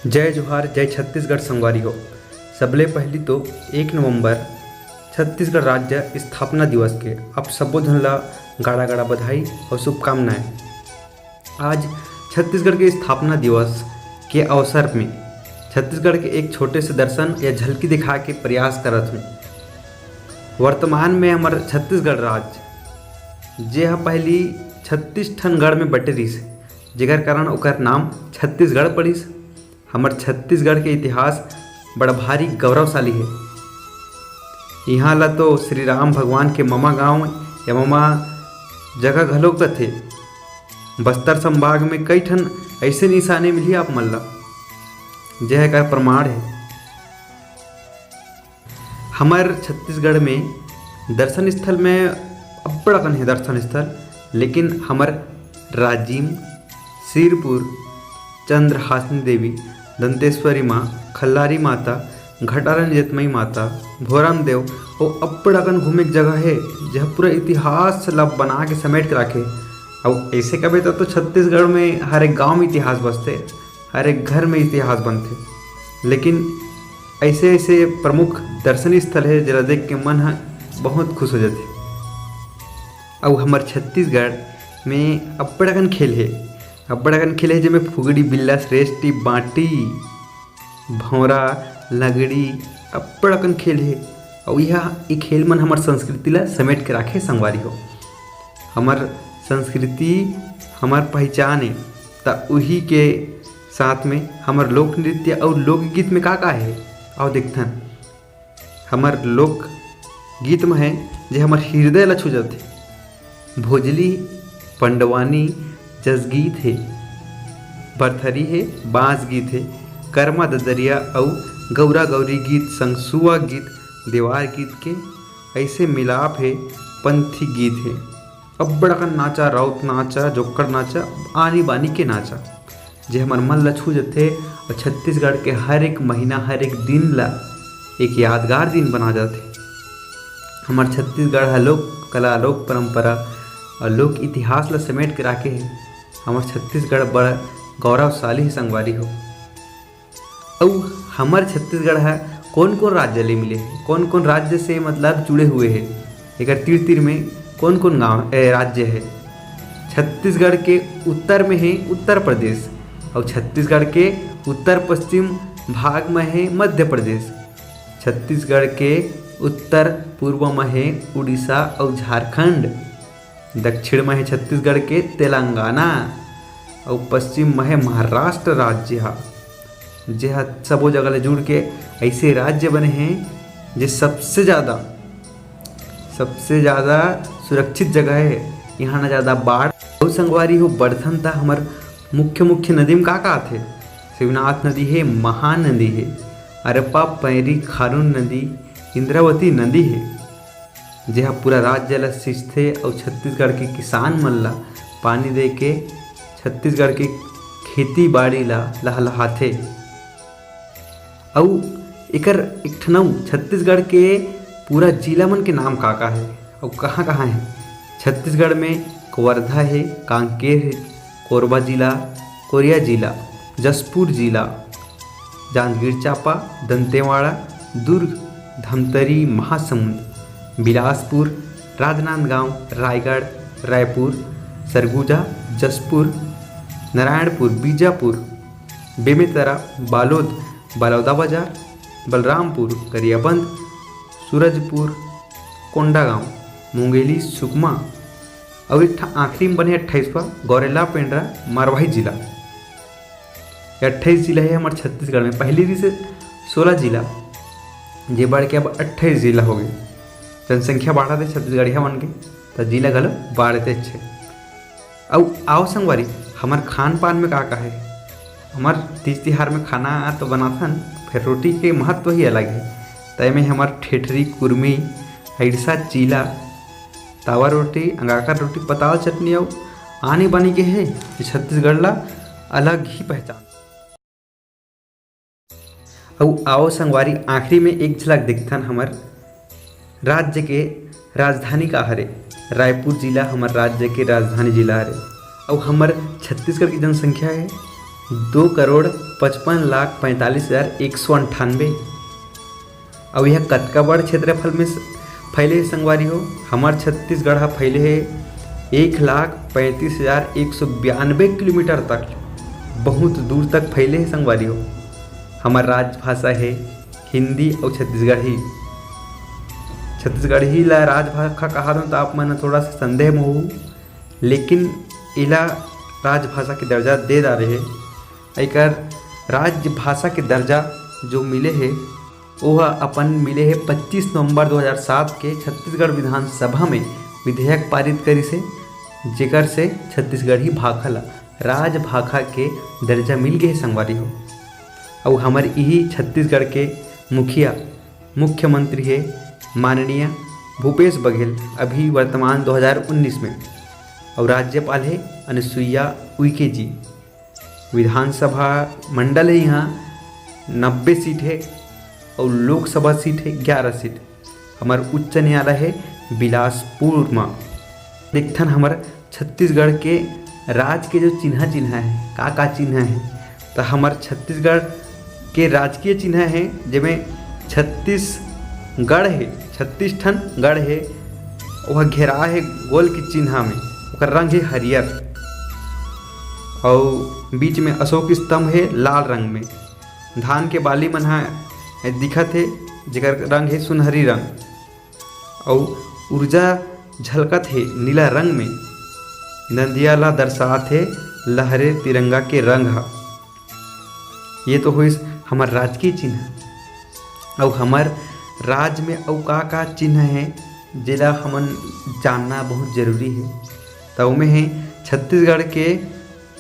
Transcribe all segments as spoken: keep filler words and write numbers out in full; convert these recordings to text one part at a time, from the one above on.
जय जोहार, जय छत्तीसगढ़ संगवारी हो। सबले पहिली तो एक नवंबर छत्तीसगढ़ राज्य स्थापना दिवस के आप सब्बो झन ला गाड़ा-गाड़ा बधाई अउ शुभकामनाएं। आज छत्तीसगढ़ के स्थापना दिवस के अवसर में छत्तीसगढ़ के एक छोटे से दर्शन या झलकी दिखाए के प्रयास करत हूँ। वर्तमान में हमर छत्तीसगढ़ राज्य, जे ह पहिली छत्तीस ठन गढ़ में बटे रिहिस, जेकर कारण ओकर नाम छत्तीसगढ़ पड़िस। हमर छत्तीसगढ़ के इतिहास बड़ा भारी गौरवशाली हे। इहाँ ला तो श्री राम भगवान के ममा गांव या ममा जगह घलो कथे। बस्तर संभाग में कई ठन ऐसे निशाने मिलही आप मन ला, जेह एकर प्रमाण हे। हमर छत्तीसगढ़ में दर्शन स्थल में अब्बड़ अकन हे दर्शन स्थल, लेकिन हमर राजिम, सिरपुर, चंद्रहासिनी देवी, दंतेश्वरी माँ, खल्लारी माता, घटारन जतमई माता, भोरम देव, अउ अब्बड़ अकन घूमे के जगह हे, जेह पूरा इतिहास ला बना के समेट के राखे। अउ ऐसे कबे तो, तो छत्तीसगढ़ में हर एक गांव में इतिहास बसथे, हर एक घर में इतिहास बनथे। लेकिन ऐसे ऐसे प्रमुख दर्शनीय स्थल हे, जेला देख के मन ह बहुत खुश हो जाथे। अउ हमर छत्तीसगढ़ में अब्बड़ अकन खेल हे, अब्बड़ अकन खेल हे, जेमे फुगड़ी, बिल्ला, श्रेष्ठी, बांटी, भौंरा, लगड़ी, अब्बड़ अकन खेल हे। अउ इहा, ई खेल मन हमर संस्कृति ला समेट के राखे संगवारी हो। हमर संस्कृति हमर पहचान ए, त उही के साथ में हमर लोक नृत्य अउ लोकगीत में का-का हे, आओ देखथन। हमर लोकगीत म हे, जे हमर हृदय ला छू जाथे। भोजली, पंडवानी जस गीत हे, भरथरी हे, बांस गीत हे, करमा ददरिया अउ गौरा गौरी गीत संग सुआ गीत, देवार गीत के ऐसे मिलाप हे, पंथी गीत हे। अब्बड़ अकन नाचा, राउत नाचा, जोक्कड़ नाचा, आनी बानी के नाचा, जे हमर मन ला छू जथे अउ छत्तीसगढ़ के हर एक महीना, हर एक दिन ला एक यादगार दिन बना जाथे। हमर छत्तीसगढ़ ह लोक कला, लोक परंपरा अउ लोक इतिहास ला समेट के राखे हे। हमर छत्तीसगढ़ बड़ गौरवशाली हे संगवारी हो। अउ हमर छत्तीसगढ़ ह कोन-कोन राज्य ले मिले हे, कोन-कोन राज्य से मतलब जुड़े हुए हे, एकर तीर-तीर में कोन-कोन गांव, ए, राज्य हे? छत्तीसगढ़ के उत्तर में हे उत्तर प्रदेश, अउ छत्तीसगढ़ के उत्तर पश्चिम भाग में हे मध्य प्रदेश। छत्तीसगढ़ के उत्तर पूर्व में हे उड़ीसा अउ झारखंड। दक्षिण म हे छत्तीसगढ़ के तेलंगाना अउ पश्चिम म हे महाराष्ट्र राज्य ह, जे ह सबो जगह ले जुड़ के ऐसे राज्य बने हे, जे सबसे ज़्यादा, सबसे ज़्यादा सुरक्षित जगह हे। यहाँ ना ज़्यादा बाढ़। अउ संगवारी हो, बढ़थन त हमर मुख्य, मुख्य नदी म का, का आथे? शिवनाथ नदी हे, महानदी हे, अरपा, पैरी, खारून नदी, इंद्रावती नदी हे। जेहा पूरा राज्य ला सिंचथे अउ छत्तीसगढ़ के किसान मन ला पानी दे के छत्तीसगढ़ के खेती बाड़ी ला लहलहाथे। अउ एकर एक ठन अउ छत्तीसगढ़ के पूरा जिला मन के नाम का का हे अउ कहाँ कहाँ हे? छत्तीसगढ़ में कवर्धा हे, कांकेर हे, कोरबा जिला, कोरिया जिला, जशपुर जिला, जांजगीर चांपा, दंतेवाड़ा, दुर्ग, धमतरी, महासमुंद, बिलासपुर, राजनांदगांव, रायगढ़, रायपुर, सरगुजा, जशपुर, नारायणपुर, बीजापुर, बेमेतरा, बालोद, बलौदाबाजार, बलरामपुर, गरियाबंद, सूरजपुर, कोंडागांव, मुंगेली, सुकमा, अउ एक ठा आखिरी में बने अट्ठाईसवाँ गौरेला पेंड्रा मरवाही जिला। ये अट्ठाईस जिला हे हमर छत्तीसगढ़ में। पहली रहिसे सोलह जिला, जे बढ़ के अब अट्ठाईस जिला हो गए। जनसंख्या बाढ़त हे छत्तीसगढ़िया मन के, त जिला घलो बाढ़त हे। अउ आओ संगवारी, हमर खान पान में का का हे? हमर तीज तिहार में खाना तो बनाथन, फिर रोटी के महत्व ही अलग हे। त एमे हमर ठेठरी, कुरमी, अइड़सा, चीला, तावा रोटी, अंगाकर रोटी, पताल चटनी अउ आनी बानी के हे, जे छत्तीसगढ़ ला अलग ही पहचान। अउ आओ संगवारी, आखिरी में एक झलक देखथन हमर राज्य के राजधानी का हरे। रायपुर जिला हमर राज्य के राजधानी जिला हरे। अउ हमर छत्तीसगढ़ की जनसंख्या हे दो करोड़ पचपन लाख पैंतालीस हजार एक सौ अंठानबे। अउ यह कतका बड़ क्षेत्रफल में स-, फैले हे संगवारी हो? हमर छत्तीसगढ़ ह फैले हे एक लाख पैंतीस हजार एक सौ बयानबे किलोमीटर तक, बहुत दूर तक फैले हे संगवारी हो। हमर राजभाषा हे हिंदी अउ छत्तीसगढ़ी। छत्तीसगढ़ी ला राजभाषा कहा दो तो आप मन थोड़ा सा संदेह में हो, लेकिन इला राजभाषा के दर्जा दे डारे हे। एकर राजभाषा के दर्जा जो मिले हे, ओह अपन मिले हे पच्चीस नवंबर दो हज़ार सात के छत्तीसगढ़ विधानसभा में विधेयक पारित करिस हे, जेकर से छत्तीसगढ़ी भाखा ला राजभाखा के दर्जा मिल गे हे संगवारी हो। अउ हमर इही छत्तीसगढ़ के मुखिया, मुख्यमंत्री हे माननीय भूपेश बघेल, अभी वर्तमान दो हज़ार उन्नीस में, अउ राज्यपाल हे अनुसुईया उइके जी। विधानसभा मंडल हे इहाँ नब्बे सीट हे, अउ लोकसभा सीट हे ग्यारह सीट। हमर उच्च न्यायालय हे बिलासपुर म। देखथन हमर छत्तीसगढ़ के राज के जो चिन्हा चिन्हा हे, का का चिन्हा हे, त हमर छत्तीसगढ़ के राजकीय चिन्हा हे, जेमे छत्तीसगढ़ हे, छत्तीस ठन गढ़ हे, ओह घेरा हे गोल के चिन्हा में, ओकर रंग हे हरियर, अउ बीच में अशोक स्तंभ हे लाल रंग में। धान के बाली मन ह दिखत हे, जेकर रंग हे सुनहरी रंग, अउ ऊर्जा झलकत हे नीला रंग में। नदिया ला दर्शात हे लहरे तिरंगा के रंग ह। ये तो होइस हमर राजकीय चिन्ह। अउ हमर राज में अउ का का चिन्ह हे, जेला हमन जानना बहुत जरूरी हे। त ओमे हे छत्तीसगढ़ के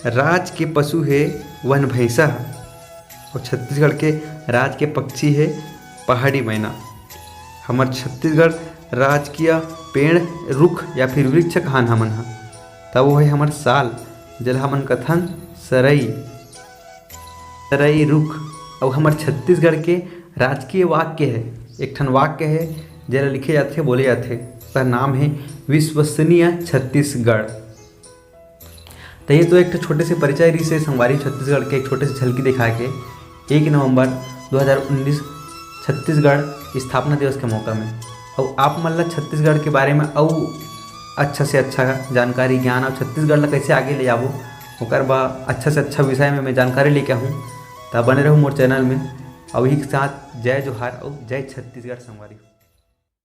राज के पशु हे वन भैंसा ह, अउ छत्तीसगढ़ के राज के पक्षी हे पहाड़ी मैना। हमर छत्तीसगढ़ राजकीय पेड़, रुख या फिर वृक्ष कहान हमन ह, त वो हे हमर साल, जेला हमन कथन सरई, सरई रुख। अउ हमर छत्तीसगढ़ के राजकीय वाक्य हे, एक ठन वाक्य हे, जेला लिखे जाथे, बोले जाथे, ओकर नाम हे विश्वसनीय छत्तीसगढ़। त ये तो एक ठो छोटे से परिचय रहिस हे संगवारी, छत्तीसगढ़ के एक छोटे से झलकी दिखा के एक नवंबर दो हज़ार उन्नीस छत्तीसगढ़ स्थापना दिवस के मौका में। अउ आप मन ला छत्तीसगढ़ के बारे में अउ अच्छा से अच्छा जानकारी, ज्ञान अउ छत्तीसगढ़ ला कैसे आगे ले जाबो, ओकर बा अच्छा से अच्छा विषय में मैं जानकारी लेके आहूँ। त बने रहू मोर चैनल में। अउ इही के साथ जय जोहार अउ जय छत्तीसगढ़ संगवारी।